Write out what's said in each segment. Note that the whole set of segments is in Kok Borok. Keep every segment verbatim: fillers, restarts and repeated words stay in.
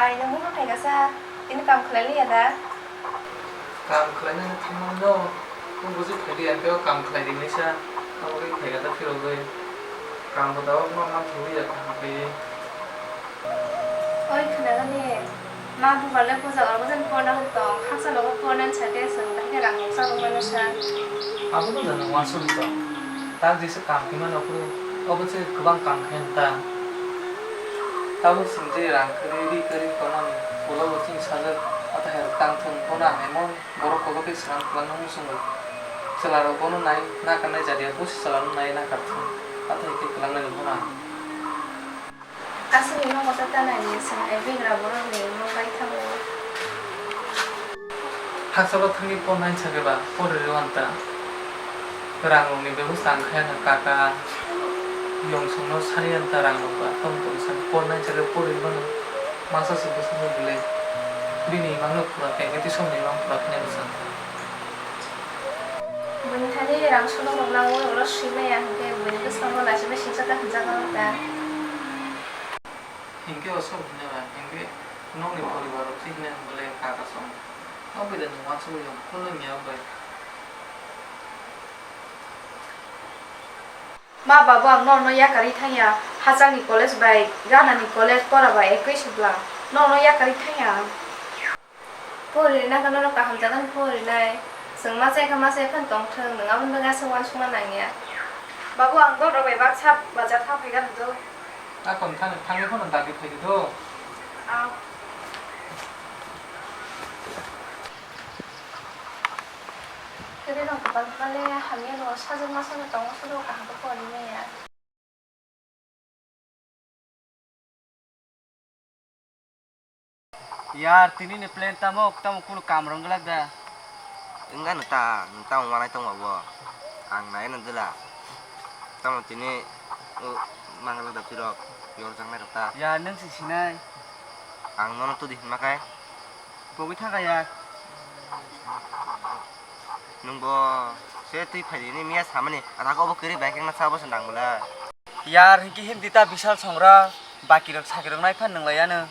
Ai, nwng buphang phaikha sa, tini kam khlai liya da? Kam khlainani thangmani no, nwng buji phai di, ang khe o kam khlai rinai sa, abo khe phaikha da phirogwi. Kam bo da o ma, ma thangwi ya kaham khlaiwi. Oi, khwnagani, ma bubar le puja oro bwsani porna hwn tong, khaksa logo porna ni sake chwng bahai rang noksa rok mano sa. Abo no jana uansuk tong, tak jesa kam khe mano phuru, obo se kwbang kam khe ta. Tabuk chwng je rang kwrwi ri kwrwi tongmani, ulo bo chini sajwk, ata hai rok tang thung, bono ang emon borok kobo khe swkang kwlangno muchungo. Chwla rok bono nai nakarnai jadiya, busi chwla no nai nakarthung, ata hai khe kwlangnani bono ang. Aswkni nogo ta tanai ni, chwng hai bigra borokni mung bai thango. Hakchalo thangwi pornai sakhe ba, porwi rw anta. Rang rokni bebosta ang khe na kaka, yong songno sani anta rang rok ba, tong tong sani pornai sakhe porwi mano. Masa se bwswk no belai. Bini imang no pura khe, tei somni imang pura khe nai bwswk. Buini thani rang suno rok nango, oro swi maya hwnkhe buini bwskango naisingbai singsa ta hwnjago ta. Hinkhe o sok hwnwi ba, hinkhe nokni poribar rok thik hwnwi belai kaka song. O belai ni uansugwi yong, phunukni o bai. Ma babu, ang norokno yakarwi thangya, hachangni college bai ganani college pora bai ekwi se bwla. Norokno yakarwi thangya ang. Pori rina khe norok kaham jaga ni pori nai. Chwng ma chai kha ma chai phano tong thung, nwng aboni bagwi aswk uansukna nangya. Babu, ang bohrok bai baksa bazar thang phai gana do. Akon thani thangwi phano dagi phai di do. Ang. Kede rok bal bale hamya no sajwk ma sajwk tongo, suro kaham khe pori maya. Yar, tini ni plan tamo, tamo kunu kam rwng glak da? Wngkha no ta, nwng tamo manai tongma bo? Ang nai no dula. Tamo tini, o, manglak da pirok, yorjak nai rok ta. Yar, nwng si sinai. Ang nono tudi hinma khe. Pogwi thangkha yar. Nwng bo se twi phai di, ni miya samani. Athak obo kwrwi bai khe wngna sa bo se nang bwla. Yar, hinkhe hindi ta bisal songra, baki rok saki rok nai phan nwnglai ya nwng.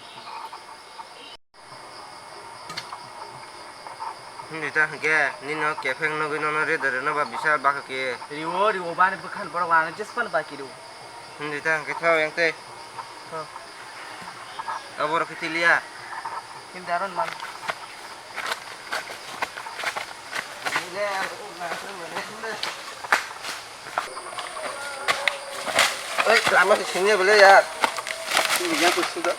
Hindi ta hinkhe nini o kepheng nugwi nono re de reno ba bisal baka khe. Riwo, riwo, bani bwkhan borok lana jespan baki riwo. Hindi ta hinkhe thao yang tei. Thao. Abo rok khe tiliya. Hindi aron man. Oi, lama se sini boleh ya. Ini yang khusus dah.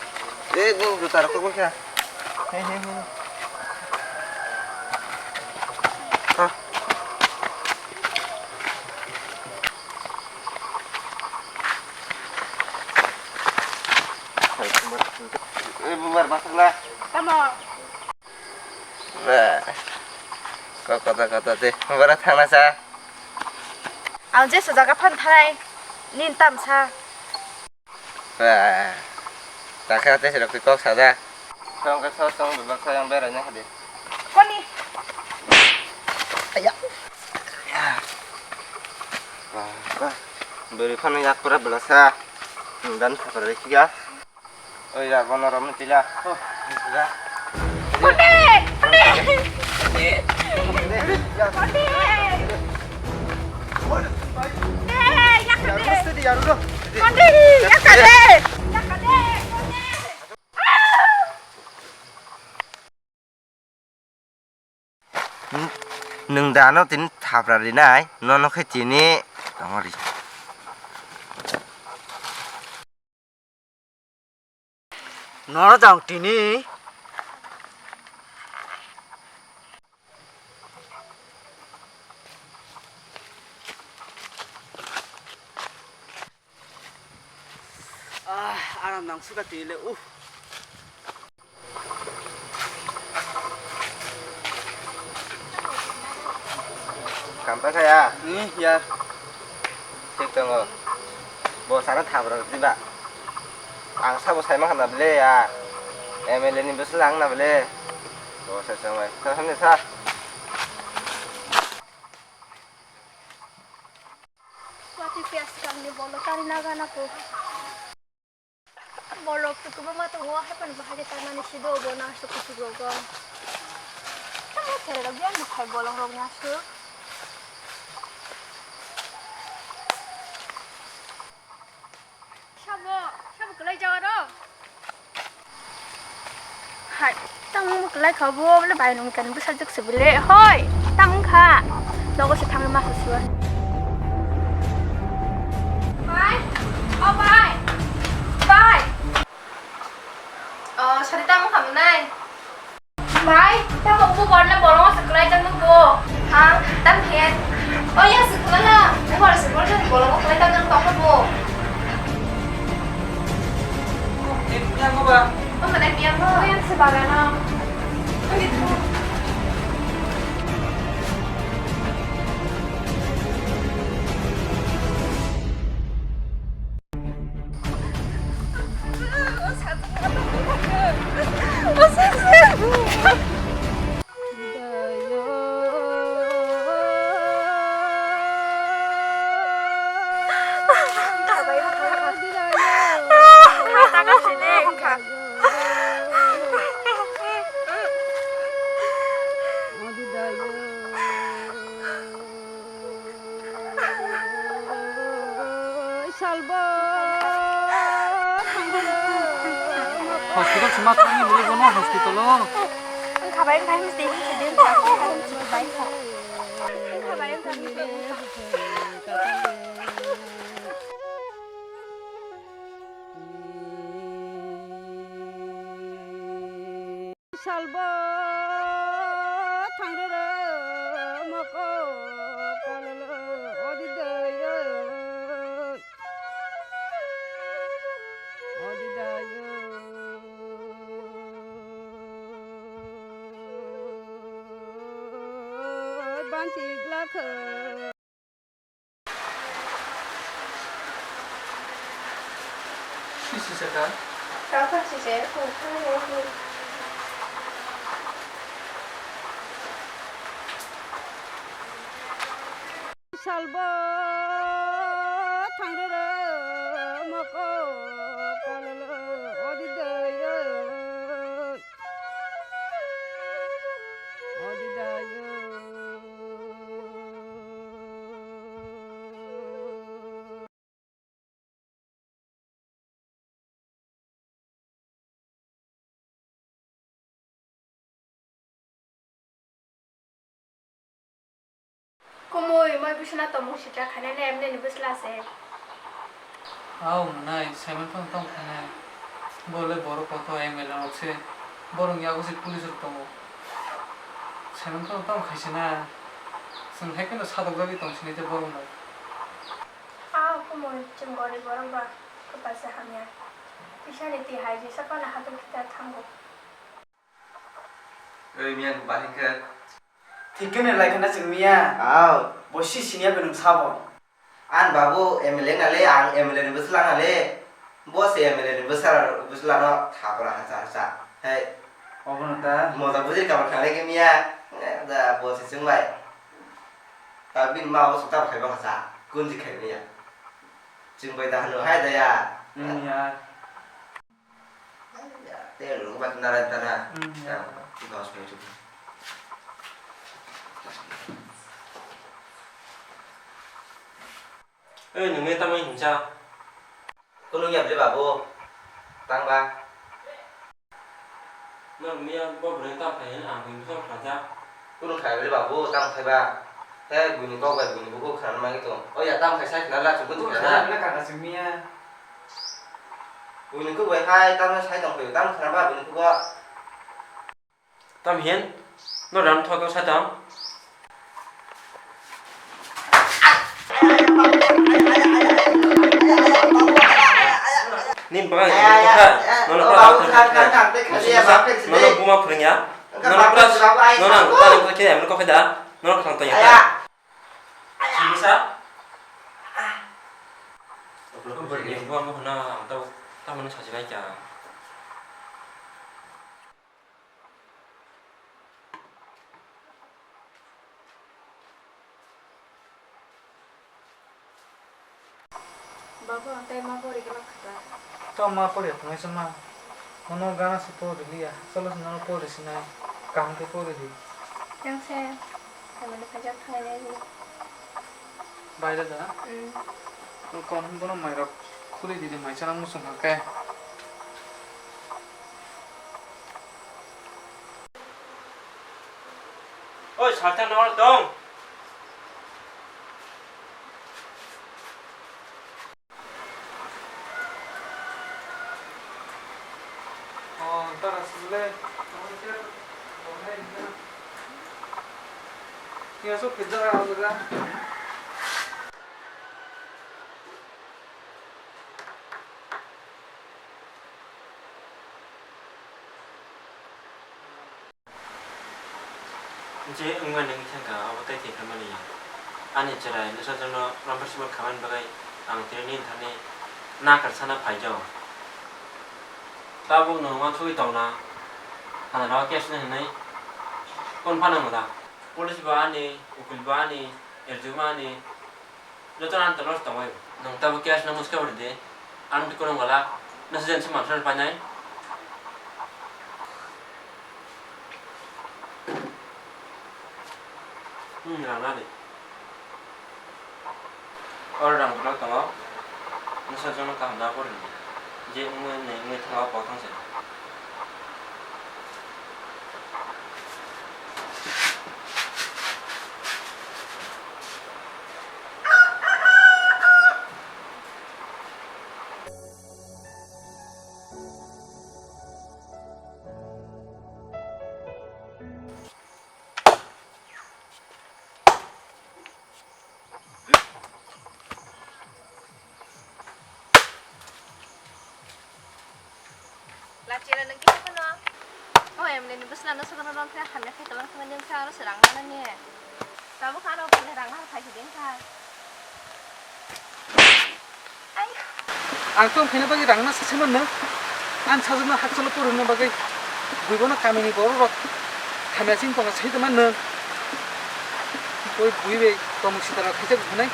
Eh, ini juta rokok kok ya. Hei, hei, hei. Hah. Eh, bubar masuk lah. Tamo. Ba. Kok kota kota te. Bara thana sa. Ang je sajak aphan thanai. Nin tam sa. Ba. Takha te sirok kok sada. Tong ka so tong bebak sa yang berai na hade. Koni. Aya. Ba ba. Beri phano yak pura belasa. Dan khapar rekhiga. Oi ya, bono romno tila. Oh, tila. Pande! Pande! Pande! Eh, yakade! Pande, yakade! Yakade! Pande! Nwng dano tini thapra rinai, nono khe tini tongori. Nono tong tini. Ah, aram nang suka tile, uh. Kampai kaya? Ni, ya. Thik tongo. Bo sana thabra diba? Ang sabo saima khana bele ya. M L A ni bwsla ang na bele. Bo sa sa mai. Sa sa ni sa. Wati piyas kangni bolo tari naga nako. Borok tu kwbangma tongo, hai phano bahai khe tangnani sido bo nang sto kuchuk rogo. Tamo tere rok yang hai bolong rok nang sto. Sabo, sabo kwlai jaga ro. Hai, tamo kwlai kha bo, bole bai nung kan bwsa jwk se bole. Hoi, tamo kha. Logo se thangma husu. Bai, o bai. Bai. O, sari tamo khamnai. Bai, tamo bo borna bolongo se kwlai jak nung bo. Ha, tam he. O ya se kwlai ha. Bo bor se bor se bolongo kwlai jak nung tong bo. Yang ba? O mana yang ba? O yang se bagano. Salbo hospital sima tangni bole bono hospital o. Wngkha bai, wngkha, wngkha, wngkha, wngkha bai, wngkha. Wngkha bai, wngkha, wngkha, wngkha. Salbo thangrwrwk mokol kololo odi dayoi, odi dayoi bansi glakha. Sisi saka. Kaka sisi, oh, oh, oh. Salbo thangrwrwk mokol kololo odi dayoi. Kumui, moi bisina tongmung sitra khainai na M L A ni bwsla se. Au, mwnai, Simon phano tong khainai. Bo le borok kotor M L A rok se. Borok ni yago se police rok tongo. Simon phano tong khaisina. Chwng hai kheno sadok jagwi tong sinai tei borok no. Au, kumui, chwng gorib borok ba kwpal se hamya. Kisa ni twi hai jesa pana hatung kita thango. Oi, miya, bahai khe. Thik khe nai lai khe na chwng miya. Au. Bo si siniya khe nwng sabo. An babu M L A na le, ang M L A ni bwsla na le. Bo se M L A ni bwsla, bwsla no thapra hacha hacha. Hei. Obo no ta. Moja bujui kabar khanai khe miya. Eh, da bo se chwng bai. Ta bini ma bo se ta phai ba hacha. Kunji khai miya. Chwng bai da hanu hai da ya. Hmm, ya. Tei rwngba tana rai tana. Hmm, ya. Dos minute. Ei, nwng ne tamai hinsa? Kunu ya ble babu. Tang ba. Nwng miya bo bwrwi tam khai hin ang bini bwsong khlajak. Kunu khai ble babu, tam khai ba. He buini kok bai buini bukhuk khana magi tong. O ya tam khai sai khna la chukun khna. Kunu khai ble kaka sing miya. Buini kok bai hai tam sai tong khai tam khna ba buini kok. Tam hin? No ram thok sai tam. Nin baga ini kok kha. Nono kok kha. Nono buma phrwngya. Nono kok kha. Nono ang tani kok khe emni kok kha da. Nono kok thang tanya. Sibisa? Bwrwi ni buma mo hwna ang tamo sachi bai kha. Babu, ang tei ma bori gana khata. To ma pori phunai se ma. Mono gana se pori liya. Solo se nono pori sinai. Kaham khe pori di. Yang se. Kami ni pajak thai nai di. Bai da da. Hmm. Kon bono mai rok khuli di di mai chana musung hake. Oi, salta nawal tong. Oh, antara sule. Tiga so pizza ka jaga. Je wngmani wngkha kha, abo tei thai phaimani ya. Ani chwrai bwsajwkno romphar sibor khamani bagwi ang tini nini thani nakar sana phaijao. Tabukno uansugwi tongna, hanarok case no hinwi kon phano wngla. Police bo ani, ukil bo ani, R D O bo ani, jotono ani tolor tongo. Nwng tabuk case no muskhe uri di. Ang twi kwrwng wala. Nasa jen se mansa painai. Hmm, rang na di. Oro rang borok tongo. Nasa jono kaham da pori. Je wngwi nai wngwi thangma pok thang se. Lachira nang kisa kono. O emle ni bwsla no sokono ron kha hamya khai kalang kha nim kha aro serang nang ni. Tabuk ano pele rang nang khai hiding kha. Ang tong khaina bagwi rang na sase manno. Ang sajwkno hakchalo porina bagwi. Buibono kamini borok rok hamya sing tongo sai manno. Oi bui bai tomung sitara khaijak hwnai.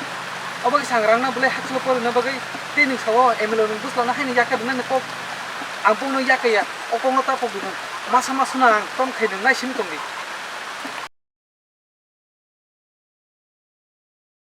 Obo kisa ang rang na belai hakchalo porina bagwi. Tei nwng sao M L A nwng bwsla na haino yakha rwnani kok. Ang bongno yakha ya. O kokno ta pok di hwn. Masa masa no ang tong khai nwng nai simi tong di.